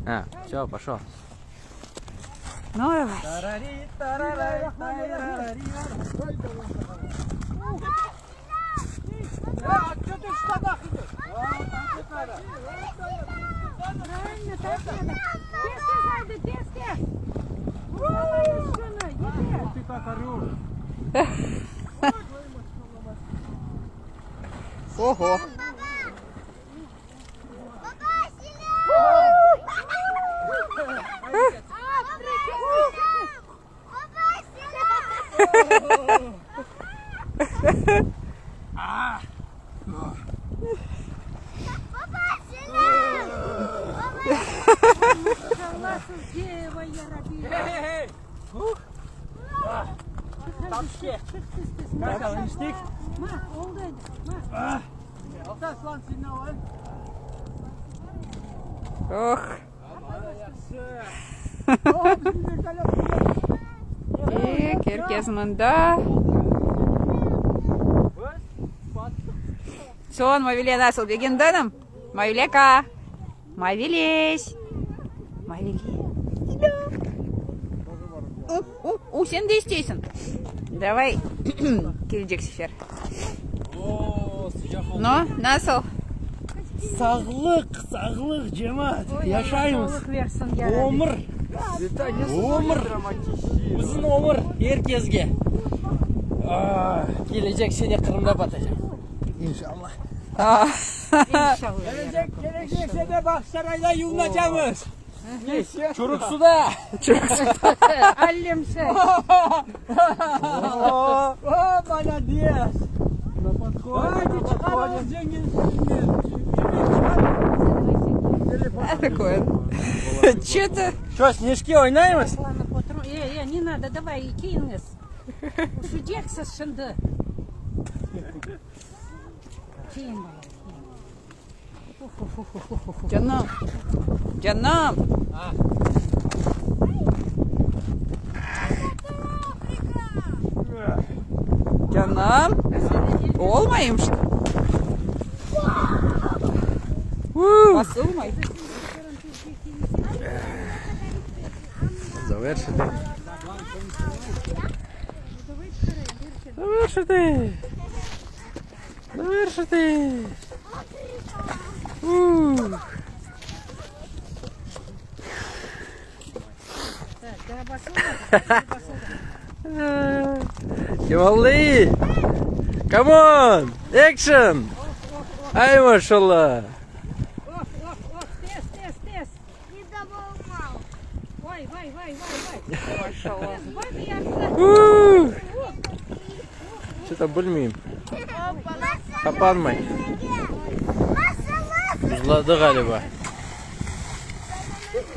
Ha, vse, poşol. Nu, davay. Правильно, так надо. Tez, tez, aydı, tez, tez. Alamız şunı, yeter. Ты так орешь. Ого. Maşallah sizge, vay yarabbi. Эй, Çıq, çıq, tez, tez. Как там, ништяк? Ma, oldı endi, ma. Aslan signal, Oh. а? Pek, er kes mında. Soñ, Mavile nasıl, begendiñmi? Mavileka! Mavileş! Mavile! U, u, u, sen de isteysiñ. Davay, kelecek sefer. O, sıcaq oldı. Nu, nasıl? Sağlıq, sağlıq, cemaat. Yaşaymız. Sağlıq versin, yarabbi. Ömür, ömür. Uzun ömür er kesge. Ah, Kelecek sene Qırımda batacaq. İnşallah. İnşallah. Gelecek, gelecek sene Bağçasarayda yuvunacağımız. Çürük suda. Allem sen. О, молодец. Давайте çıqarıñız zengin. Такое. Че-то. Что, снежки oynaymız? Ладно, Э, э, не надо, давай, kiyiñiz. Üşüyceksiz şimdi. Kiyin, bala, kiyin. Уф-уф-уф-уф-уф. Canım. Canım. Canım. Olmayım что. Basılmay. Завершити. Завершити. Завершити. Ух. Так, да, basılmadı. Basıldı. Kemalli. Come on. Action. Ay maşallah. Of, of, of, tez, tez, tez. Vay, vay, vay, vay, vay. Maşallah. Tez, bak yahşı. Ух. Что-то bilmeyim. Qapanmay. Buzladı ğaliba.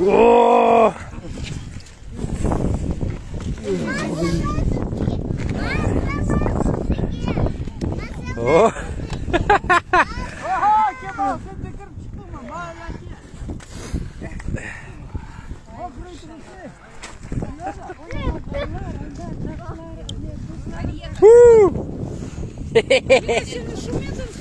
Oh! Oh! Oha, Kemal sen de kirip çıqtıñmı? Молодец. Мокрый трусы. Фу! Seni şumedim.